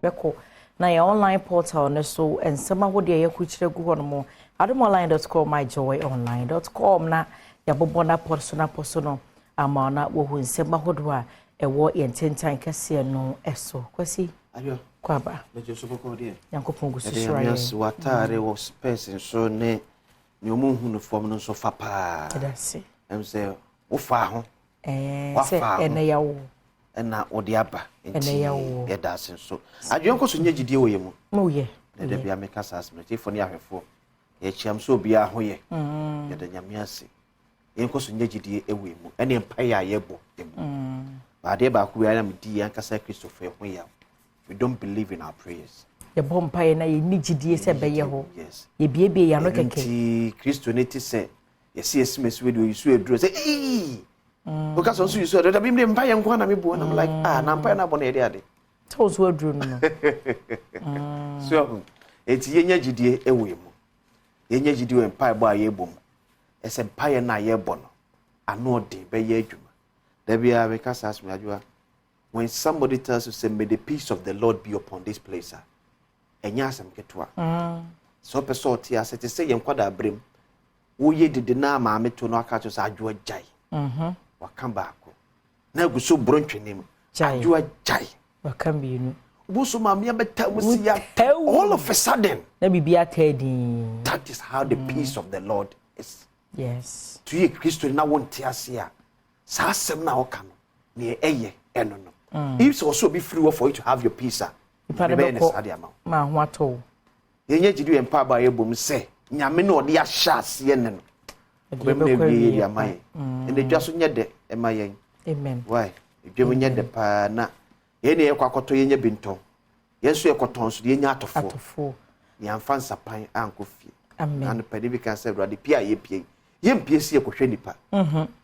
Bɛkɔ na yɛ online portal no so, nsɛm ahodoɔ a yɛkɔkyerɛ gu hɔ no mu, adomonline.com, myjoyonline.com, na yɛabobɔ no apɔ so no apɔ so no ama na wɔhu nsɛm ahodoɔ a ɛwɔ yɛn tentan kɛseɛ no so. Kwasi, kwaba. Nyankopɔn gu so hyira yɛn. Wataare wɔ spɛs nso ne nea ɔmo hu no fam no nso fa paa. Ɛda Ɛm sɛ wofaa ho. Sɛ ɛnɛ yawo. Ɛna wɔde aba nti yɛda ase nso. Adwene nkɔ so nyɛ gyidie wɔ yɛ mu. Moyɛ. Na da bia meka saa asɛm, tiefo ne ahwɛfoɔ, yɛkyiam sɛ obiara ho yɛ. Yɛda Nyame ase. Yɛnkɔ so nyɛ gyidie wɔ yɛ mu ɛne mpaeɛ a yɛbɔ mu. Adeɛ baako biara na medi yɛn ankasa Kristofoɔ ho yaw, we don't believe in our prayers. Yɛbɔ mpaeɛ na yɛnni gyidie sɛ ɛbɛyɛ hɔ. Yɛbiebie yɛn ano kɛkɛ. Nti Kristo ne ti sɛ yɛsi yɛsi mɛsi wei de oyi so aduro sɛ ii woka sɛ nso yi so aduro dabi mi de mpaeɛ nko na mi bu, and I'm like, ah, na mpaeɛ na abɔ na yɛde ade. Sɛ wo so aduro no. So ɛho eti yɛnya gyidie ɛwɔ yɛn mu, yɛnya gyidie wɔ mpaebɔ a yɛbɔ mu, ɛsɛ mpaeɛ no a yɛbɔ no ano ɔden bɛyɛ adwuma. Dabi a meka saa asɛm, adwoa, when somebody tells you say, "May the peace of the Lord be upon this place," a ɛnyɛ asɛm ketewa. Sɛ ɔpɛ sɛ ɔte ase te sɛ yɛn nkwadaa berem woyɛ dede na maame to no aka kyerɛ sɛ, "Adwoa, gyae." Waka baako na agu so boro ntwene mu. "Adwoa, gyae." Waka mmienu. Woso maame abɛta mu si ya, all of a sudden na biribi ata din. That is how the peace of the Lord is. To yɛ Kristo na wonte ase a, saa asɛm na ɔka no nea ɛyɛ ɛno no, if sɛ ɔsɛ obi firi hɔ for you to have your peace a, nipa no bɛyɛ ne bɛkɔ saa de ama wo. Ma ho atɔ wo. Yɛnyɛ gyidi wɔ mpaabɔ a yɛbɔ mu sɛ Nyame no ɔde ahyɛ aseɛ ne no ɛde ɔbɛmu na yɛbɛkɔ awie yɛ de awie. Ama yɛn ɛna dwa so nyɛ dɛ ɛma yɛn. Amen. Why edwam nyɛ dɛ paa na yɛn ne yɛkɔ akɔtɔ, yɛnyɛ bi ntɔn, yɛn nso yɛkɔtɔn so de yɛnya atɔfoɔ. Atɔfoɔ. Yɛamfa nsapan ankɔ fie. Amen. Na nopɛde bi ka sɛ, Awurade, pie a yɛpie yi, yɛmpie si yɛkɔhwɛ nipa,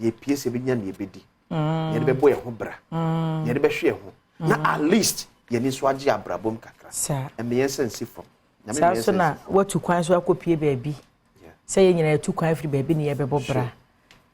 yɛpie sɛ yɛbɛnya ne yɛbɛdi, yɛde bɛbɔ yɛn ho bra, yɛde bɛhwɛ yɛn ho, na at least yɛni nso agye abrabɔ mu kakra. Saa. Ɛmɛ yɛn nsa nsi fam. Nyame saa ma yɛn so nsa na nsi fam. Woatu kwan so akɔpie baabi sɛ yɛn nyinaa yɛtu kwan firi baabi ne yɛbɛbɔ bra,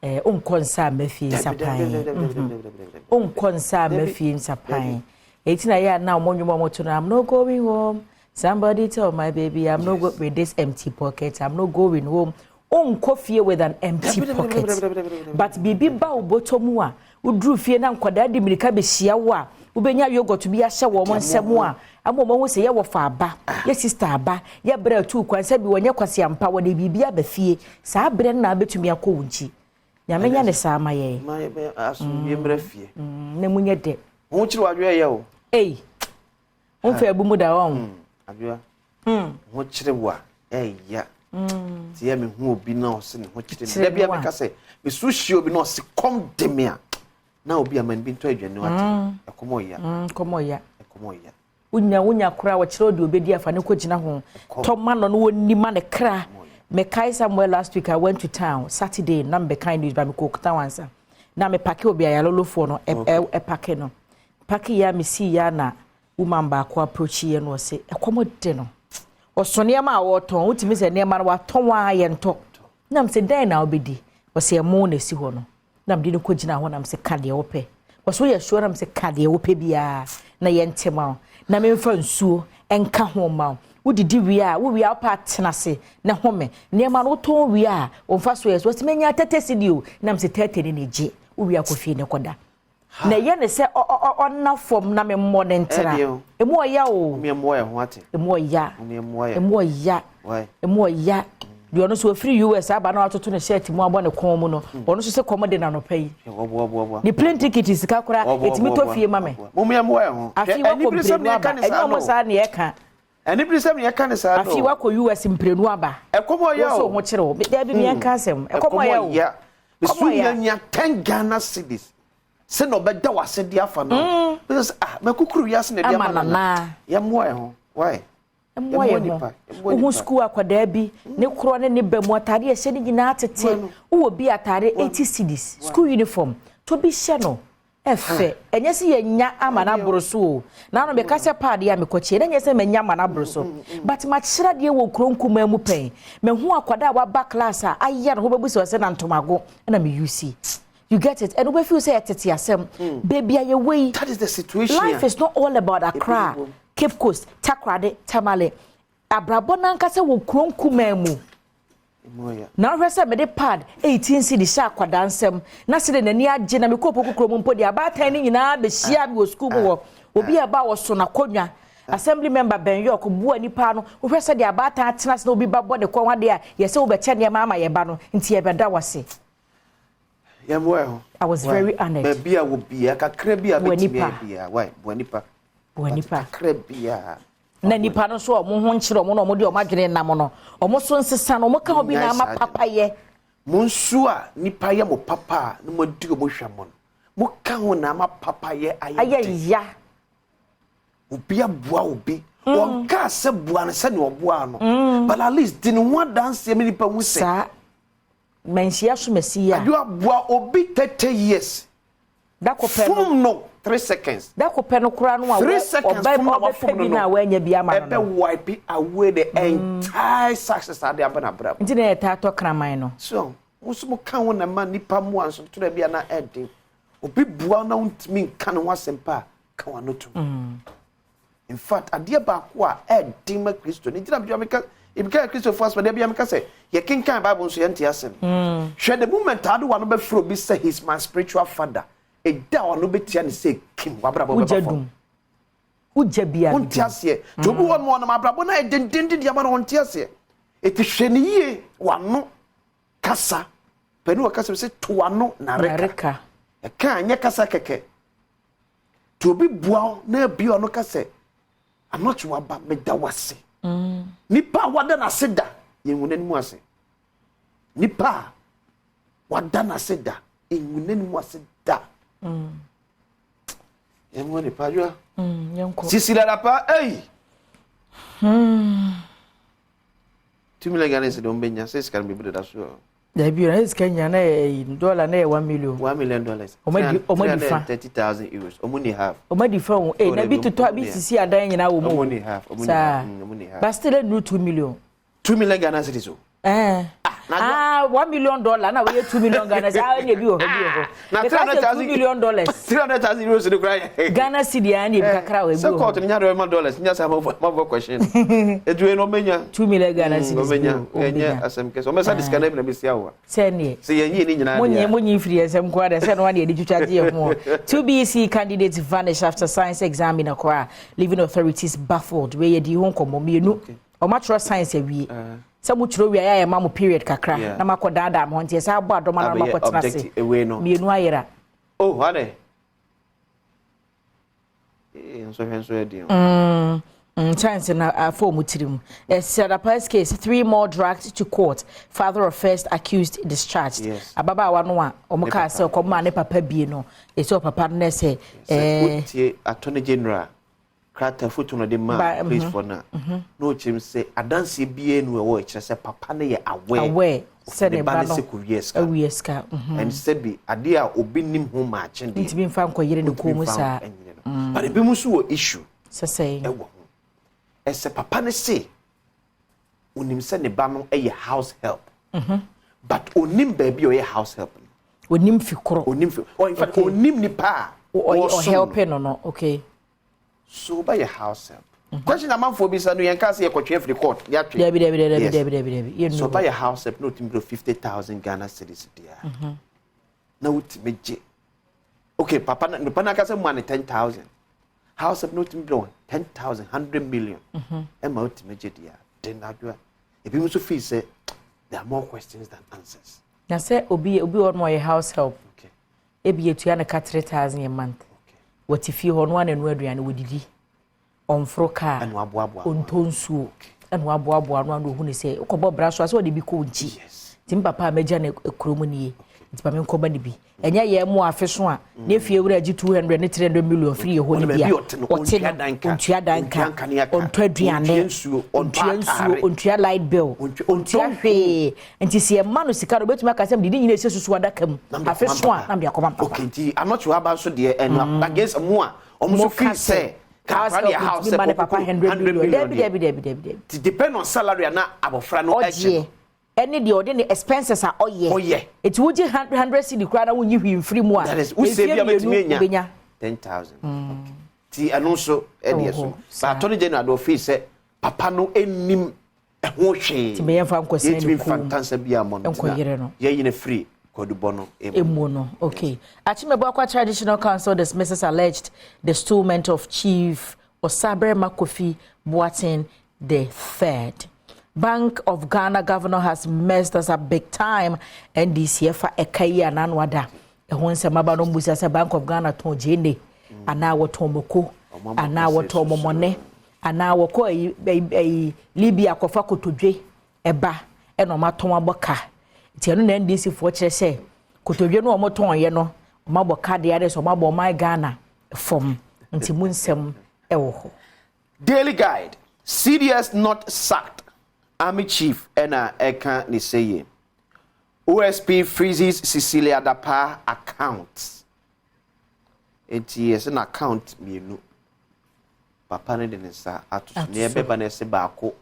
wonkɔ nsa amma fie Dabi, nsapan. dabi, dabi, dabi, dabi, dabi, dabi, dabi. Wonkɔ nsa amma Dabi. fie nsapan. Ɛti na yɛ a na ɔmo nnwom a ɔmo to no, "I'm not going home, somebody tell my baby I'm not going with this empty pocket, I'm not going home." Wonkɔ fie with an empty Dabi, dabi, dabi, pocket. Dabi, dabi, dabi, dabi. But biribi ba wo bɔtɔ mu a, woduru fie na nkwadaa de mmirika bɛhyia wo a, wobɛnya yogurt bi ahyɛ wɔn nsam a ama wɔn ahu sɛ yɛwɔ fa aba, yɛ sister aba, yɛ brɛ atu kwan sɛ bi wɔnyɛ kwasi ampa, wɔde biribi aba fie. Saa berɛ no na abɛtumi akɔ wo nkyi. Nyame nya ne saa ma yɛn. Ma yɛ bɛ asomdwie mmra fie. Na mu nyɛ dɛ. Ho kyerɛ wadwoa yɛ o. Ei, womfa abu mu da wɔn. Adwoa, ho kyerɛ wo a ɛyya nti yɛ mehu obi na ɔse ne ho kyerɛ me Kyerɛ da bia no a. Meka sɛ meso hyia obi na ɔse kɔm de me a, na obi ama no bi ntɔ aduane wate, ɛkɔm ɔya. Kɔmɔ ya. Ɛkɔm ɔya. Wonya koraa wɔkyerɛ wo deɛ obɛdi afa ne kɔgyina ho tɔ ma no no wɔnni ma ne kra. Mekae somewhere last week, I went to town Saturday na mebɛkan news ba mekɔ town ansa na mepake obi ayalolofoɔ no ɛpake no pake yɛ a mesii yɛ a na woman baako approach yɛ no, ɔse ɛkɔm de no, ɔso nneɛma a wɔtɔn, wotumi sɛ nneɛma no watɔn a yɛntɔ. Nam sɛ dɛn na wobɛdi? Ɔsɛ ɛmo na ɛsi hɔ no. Na mede no kɔgyina hɔ nam sɛ ka deɛ wopɛ. Wɔsɛ woyɛ sure? Nam sɛ ka deɛ wopɛ biara na yɛnte ma wo na memfa nsuo ɛnka ho ma wo. Wodidi wie a, wowie a wopɛ atena ase na home. Nneɛma no wotɔn wie a, wɔmfa so yɛ so. Wɔsɛ manya 30 cedi o. Nam sɛ 30 ne na gye wowie akɔ fie ne kɔda na ɛyɛ ne sɛ ɔna fam na memmɔ ne ntena. Ɛdeɛ o. Ɛmu ɔya o. Moyɛmmoa yɛ ho ate. Ɛmu ɔya. Moyɛmmoa yɛ. Ɛmu ɔya. Why? Ɛmu ɔya deɛ, ɔno nso ofiri US aba na watoto ne shirt mu abɔ ne kɔn mu no, ɔno nso sɛ kɔm de n'anɔpa yi. Wɔboaboaboa. Ne plane ticket sika koraa ɛtumi tɔ fie ma me. Moyɛmmoa yɛ ho. Afi wakɔ mprenu aba, ɛnyɛ ɔmo saa ne ɛka. Ɛne sɛm ne yɛka ne saa no. Afi wakɔ US mprenu aba. Ɛkɔm ɔya wɔsɔ o. ho kyerɛ wo dabi mi yɛnka asɛm, ɛkɔm ɔya o. Ɔya mesu. Ɛkɔm ɔya. Nyanya 10 Ghana cedis sɛ na ɔbɛda w'ase de afa no bɛsɛ sɛ, ah, makukuru wiase na ɛde ama ama nana. Nana. Yɛmmoa yɛ ho why? Mmoa yɛ ho. Nipa, yɛmmoa wohu nipa. Sukuu akwadaa bi ne korɔ ne ne ba mu atade ɛhyɛ ne nyinaa tete. Wowɔ bi atade 80 cedis, school uniform to bi hyɛ no ɛfɛ. Ɛnyɛ sɛ yɛnya ama no aboro so o. Na ano meka sɛ paade a mekɔkyeɛ na nyɛ sɛ manya ama no aboro so, but makyerɛ deɛ wɔ kuro nkumaa mu pɛn. Mahu akwadaa a waba class a ayɛ no ho bɛbu sɛ ɔsɛ na ntomago ɛna meyusi. You get it? Ɛno wobɛfeel sɛ yɛtete asɛm baabi a yɛwɔ yi. That is the situation. Life is not all about Accra. Ebi wɔ. Cape Coast, Takoradi, Tamale. Abrabɔ no ankasa wɔ kuro nkumaa mu. Na wohwɛ sɛ mede pad 18 cedi hyɛ akwadaa nsam na sɛde n'ani agye na mekɔ Opoku kurom mpo deɛ, abaatan no nyinaa bɛhyia me wɔ sukuu mu hɔ. Obi a ɛba wɔ so n'akonnwa, assembly member Ben York bua nipa no. Wohwɛ sɛ deɛ abaatan atena ase na obi ba bɔ ne kɔn adeɛ a yɛsɛ wobɛkyɛ nneɛma ama yɛ ba no, nti yɛbɛda wase. Yɛmmoa ho. I was very honoured. Baabi a wɔ bia kakra bi a Boa bɛtumi nipa. ayɛ bia why, boa nipa. Boa nipa. Kakra bia. Na nipa no nso a ɔmo ho nkyerɛ ɔmo na ɔmo de ɔmo adwene nam no, ɔmo so nsesa no, ɔmo ka ho bi na ama Nyae saa. Papayɛ. Mo nso a nipa yɛ mo papa a na mo adi ɔmo hwɛ mo no, mo ka ho na ama papa yɛ ayɛ ayɛ den. Ya. Obi aboa obi, wɔnka sɛ boa no sɛnea ɔboa no, but at least di ne ho adanseɛ ma nipa hu sɛ saa manhyia so masi yi a ade aboa obi 30 years dako pɛ no fom no 3 seconds. Dako pɛ no koraa no a 3 seconds ɔbɛ fom na ɔbɛpɛ wafom bi no na no wanya bi ama no ɛbɛ no wipe away the entire success ade aba na brɛ. Nti na yɛtaa tɔ kraman no. So mo nso mo ka ho na ma nipa mu a nso bi a na ɛden obi bua na wontumi nka ne ho asɛm pa a ka wano tom. In fact, adeɛ baako a ɛden ma Kristo ne gyina bia meka ebika yɛ Kristofo asɛm adeɛ bia meka sɛ yɛkenkan Bible nso yɛnte asɛm. Hwɛ, the moment ade wa no bɛfrɛ obi sɛ he is my spiritual father, ɛda a ɔno bɛtia ne sɛ kim wabrabɔ wogya bɛba fam. Dum wogya bia. Wonte aseɛ nti obi wɔ no ɔnam abrabɔ no ayɛ dendenden de ama no, wɔnte aseɛ. Ɛti hwɛ ne yie, wano kasa pani wɔ kasa bi sɛ to wano nareka. Nareka. Ɛka anyɛ kasa kɛkɛ nti obi boa wo na abi ɔno ka sɛ anɔkye waba meda wase. Nipa a wada n'ase da yɛnhu n'anim ase. Nipa a wada n'ase da yɛnhu n'anim ase da. Yɛnhu nipa adwoa. Yɛnkɔ. Sisi dada ei, 2 million Ghana cedi wɔn bɛnya sɛ sika no bebree da so. Dabi, na sika nya na yɛ dollar na yɛ 1 million. $1 million. Ɔmo adi fa. €330,000, ɔmo ni half. Ɔmo adi fa o ee Oh, na bi dabi, totɔ ɔmo bi ni sisi adan nyinaa wɔ mu Ɔmo o. ni half, ɔmo ni saa half, ɔmo ni half. But still ɛnuru 2 million. 2 million Ghana cedis o. Ɛɛ Na ah, $1 million na wɔyɛ 2 million Ghana cedis ah, ɛna ebi wɔ hɔ, bi wɔ hɔ Na because 300,000 $2 million. €300,000 ni kura yɛ. Ghana cedi a, ɛna ebi kakra wɔ ebi Sɛ wɔ court hɔ. ni nya de ɔma dollars nya sɛ amafo question etu yi na ɔmɛnya. 2 million Ghana cedis bi Ɔmɛnya. o Ɛnyɛ ɔmɛnya. Asɛm kɛse ɔmɛsa de sika na ebi na bɛ si awa. Sɛneɛ sɛ yɛn yie ni nyinaa monyi deɛ. Monyi firi nsɛm nko ara sɛ no wane yɛde twitwa gye yɛ ho. Two BECE candidates vanish after science exam in Accra, leaving authorities baffled. Wei yɛdi ho nkɔmmɔ. Mmienu ɔmatwerɛ science awie sɛ motwerɛ wie a yɛayɛ ma mo period kakra na makɔ daadaa mo ho, nti ɛsɛ abɔ adɔma no na Abɛyɛ makɔtena ase. objective ewei no. Mmienu ayera. Oh, ade ee nsɔhwɛ nso yɛ den o. Science na afɔ ɔmo tirim. Sadapa's case, three more dragged to court. Father of first accused discharged. Ababaawa no a ɔmo Ne kaa papa. sɛ ɔkɔmaa ne papa bie no, ɛsɛ ɔpapa no nɛ sɛ Sɛ ɛɛ wotie Attorney General krataa foto no de ma Ba. police for no a, na ɔkyerɛ mu sɛ adanseɛ biara nu ɛwɔ ɛkyerɛ sɛ papa no yɛ aware aware sɛ ne ne ba ba no no sɛ kɔwie sika. Awie sika. And sɛbi adeɛ a obi nim ho maakye deɛ ntumi nfa nkɔyere ne kɔn mu ntumi mfa saa. ɛnyere no, but ebi mu nso wɔ issue sɛ sɛn? Ɛwɔ ho ɛsɛ papa no se onim sɛ ne ba no yɛ house help, but onim baabi a ɔyɛ house help no. Onim fi korɔ. Onim fi or in fact onim nipa a ɔyɛ ɔsom no. ɔhelp no, okay. So wobɛyɛ house help question amanfoɔ bi sa no, yɛn ka sɛ yɛkɔtwe afiri court yɛatwe. Dabi, dabi, dabi. Yes. Dabi, dabi, dabi, yɛnnu So hɔ. ɔbɛyɛ house help na otumi bɛ 50,000 Ghana cedis deɛ na wotumi gye, okay, papa na nipa n'akasa mu a ne 10,000 house help na otumi bɛ wɔn 10,000 100 million ɛma otumi gye deɛ den adwoa. Ebi nso feel sɛ there are more questions than answers. Na sɛ obi wɔ no ɔyɛ house help, ebi etua ne ka 3,000 a month, wɔte fie hɔ no ana no aduane, wɔdidi, ɔmforo kaa, ɛna waboaboa. Ɔntɔ nsuo, ɛna waboaboa no ano. Ohun sɛ wokɔbɔ bra so a sɛ ɔde bi kɔ nkyi nti papa a mɛgya no kurom nie, nti pa menkɔba no bi. Ɛnyɛ yɛn mu afe so a ne fie wura agye 200 ne 300 million firi yɛ hɔ no bi a ɔte no, ɔte ɔntua dan no ka, ɔntua dan ka, ɔntua nkanea ka, ɔntɔ aduane, ɔntua nsuo, ɔntɔ ɔntua nsuo, ataare. Ɔntua light bill, ɔntɔ ɔntua hwee. Nti sɛ yɛma no sika no, obɛtumi aka sɛ mede ne nyina ɛhyɛ susu adaka mu Na mede afe akɔma so a papa. na mede akɔma papa. Okay, nti anɔkye waba nso deɛ ɛno against mu a ɔmo nso feel sɛ house kakra deɛ help house ntumi ma ne help papa ɔkoko 100 million. Dabi, deɛ. dabi, dabi, dabi, dabi. Nti depend on salary a na abɔfra no ɛgye. Ɔgyeɛ ɛne deɛ ɔde ne expenses a ɔyɛ. Ɔyɛ. Eti wogye 100 cedi koraa na wonyi hwee mfiri mu a That is wosɛ mfeɛ bi a bɛtumi mmienu anya wobɛnya 10,000. Ti ɛno nso ɛdeɛ so. But Attorney General de ɔfii sɛ papa no anim ɛho hwee. Nti meyɛmfa nkɔsɛn ne Yɛntumi mfa kɔn mu. ntansa bi ammɔ no. Nkɔyere no. Yɛyi no firi kwadubɔ no emu. Emu no, okay. Akyem Abuakwa Traditional Council dismisses alleged destoolment of Chief Osaberima Kofi Boateng the third. Bank of Ghana governor has messed us up big time. NDC ɛfa ɛka yi anano ada. Ɛho nsɛm aba no mbusa sɛ Bank of Ghana tɔn gyeene anaa wɔtɔn mako anaa wɔtɔn mɔmɔne anaa wɔkɔ ɛyi ɛyi ɛyi Libya akɔfa kotodwe ɛba ɛna ɔmo atɔn abɔ ka. Nti ɛno na NDC foɔ kyerɛ sɛ kotodwe no a ɔmo tɔn yɛ no, ɔmo abɔ ka deɛ adɛ sɛ ɔmo abɔ ɔman Ghana fam, nti mu nsɛm ɛwɔ hɔ. Daily Guide, CDS not sacked. Army chief ɛna ɛka ne sɛ yie. OSP freezes Cecilia Dapa account. Eti yɛsɛ na account mmienu. Papa no de ne nsa ato so. Ato Nea so. ɛbɛba no, ɛsɛ baako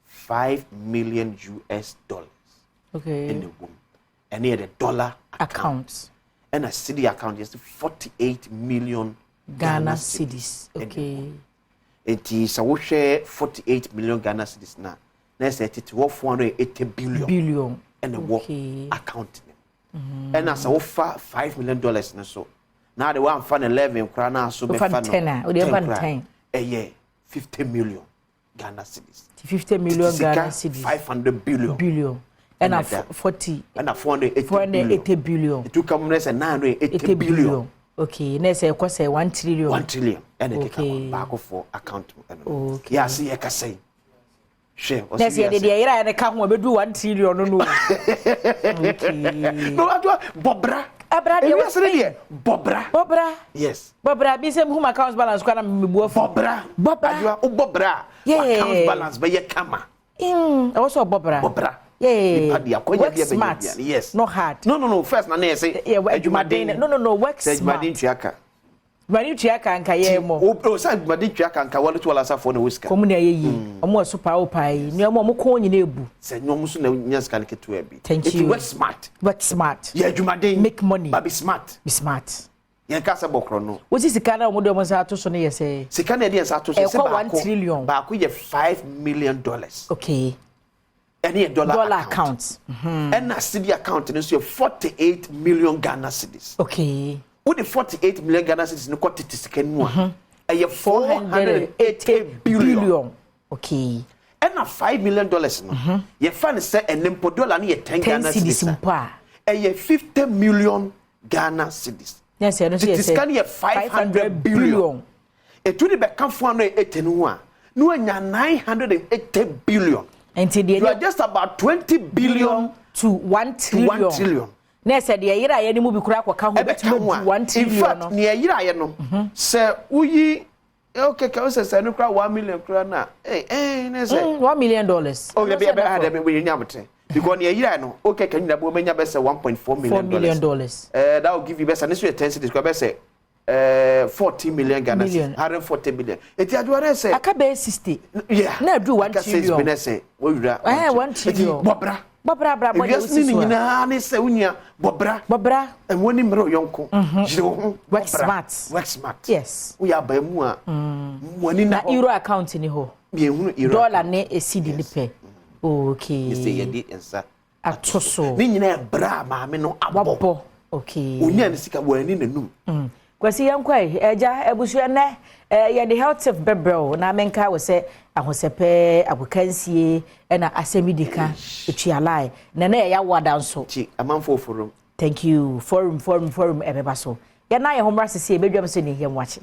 5 million US dollars ɛna ɛwɔ mu. Ɛne yɛ the dollar account. Account. Ɛna cedi account yɛsɛ 48 million Ghana cedis. Ɛna Eti sɛ wohwɛ 48 million Ghana cedis na ɛsɛ tete hɔ 480 billion Billion. ɛna ɛwɔ account ne mu. Ɛna sɛ wofa $5 million no so na de woamfa no 11 koraa na so Wofa bɛfa no no 10 a, wode ɛfa no koraa, 10. ɛyɛ 50 million Ghana cedis. 50 million Sika Ghana cedis. 500 billion. Billion. Ɛna Ɛna da. 40 Ɛna 480 480 billion. billion. Etu kam no sɛ 980 80 billion. Billion. Okay. Na ɛsɛ ɛkɔ sɛ 1 trillion. 1 trillion ɛna ɛkeka hɔ baakofoɔ account mu ɛno no. Yɛ ase yɛkasa yi, hwɛ. Na ɛsɛ yɛde deɛ yɛrɛ a yɛde ka ho a ɛbɛduru 1 trillion no. Okay. No, adwoa, bɔbra. Abra deɛ. Ewiase ne deɛ, bɔbra. Bɔbra. Yes. Bɔbra bi sɛ muhu account balance kora na mebu afu. Bɔbra. Bɔbra. Adwoa, wobɔ bra a, account balance bɛyɛ kama. Ɛwɔ sɛ ɔbɔ bra. Bɔbra. Nipa de akɔnya Work bi a bɛnya smart. bia. Yes. Not hard. No, first na ne yɛ sɛ Yeah, adwumaden. No, work sɛ smart. adwumaden tua ka. Adwumaden tua ka nka yɛ mɔ. O sɛ adwumaden tua ka nka wɔle to wɔle asafoɔ na wɔ sika. Kɔmu na ɛyɛ yi. Ɔmo wɔ so paa o paa yi. Nneɛma ɔmo kɔn nyinaa ebu. Sɛ nyɔm so na nya sika no ketewa bi. Thank Eti you. work smart. Work smart. Yɛ adwumaden. Make money. But be smart. Be smart. Yɛn ka sɛ bɔkorɔ no. Wosi sika na ɔmo de ɔmo nsa ato so no yɛ sɛ. Sika na yɛde yɛn nsa ato so sɛ Ɛkɔ 1 baako trillion. Baako yɛ $5 million. Ɛne yɛ dollar, Dollar account. Account. Ɛna cedi account no nso yɛ 48 million Ghana cedis. Wode 48 million Ghana cedis no kɔ tete sika no mu a, ɛyɛ 480 billion. Billion. Okay. Ɛna $5 million no, yɛfa no sɛ ɛne mpo dollar no yɛ 10 10 Ghana cedis cedis a, mpo a. ɛyɛ 50 million Ghana cedis. Nyɛ sɛ ɛno nso yɛ Tete sɛ. sika no yɛ 500 billion. Etu de bɛka 480 no ho a, na wanya 980 billion. Nti deɛ You are just about 20 billion to 1 to trillion. 1 trillion. Na ɛsɛ deɛ yɛrɛ a yɛne mu bi kura akɔka ho Ɛbɛka bɛtumi ho adu a, 1 in trillion fact no. nea ɛyeraeɛ no, sɛ woyi, okay, ka sɛ sɛ no kora 1 million kora na ne sɛ $1 million. Oh, yɛbɛ yɛbɛ ha dɛ bɛ nya abotire because nea ɛyeraeɛ no, okay, ka nyina bɛ wɔmɛnya bɛ sɛ 1.4 4 million million dollars. dollars. That will give you bɛ sɛ ne so yɛ 10 cedis kora bɛ sɛ 14 million Ghana Million. cedis, 140 million. Eti aduane sɛ Aka bɛyɛ 60. Yeah. Na aduru 1 Aka six trillion. bi na sɛ wɔwura 1 trillion. Eti bɔbra. Bɔbra bra bɔ deɛ Ewiase ne wosi so a. nyinaa ne sɛ wonya bɔbra. Bɔbra. Ɛwɔ ni mmerɛ ɔyɔnko yere wo ho. Work Bɔbra. smart. Work smart. Yes. Woyɛ aban mu a, w'ani Na na hɔ. euro account ni hɔ. Miehunu euro. Dollar ne esi ne pɛ. Okay. Sɛ yɛde nsa ato so. Ne nyinaa ɛbrɛ a maame no abɔ. Wabɔ. Okay. Onya ne sika w'ani n'anum. Kwasi, yɛn kɔ yi ɛgya abusua nɛ yɛde health tip bɛbrɛ o, na menka wɔ sɛ ahosɛpɛ agokansie ɛna asɛm yi di ka etua line na na yɛyɛ awada nso. Ti amanfoɔ forum. Thank you. Forum, forum, forum ɛbɛba so. Yɛn nan yɛn ho mmra sisi ebedwam so ne yɛn wakye.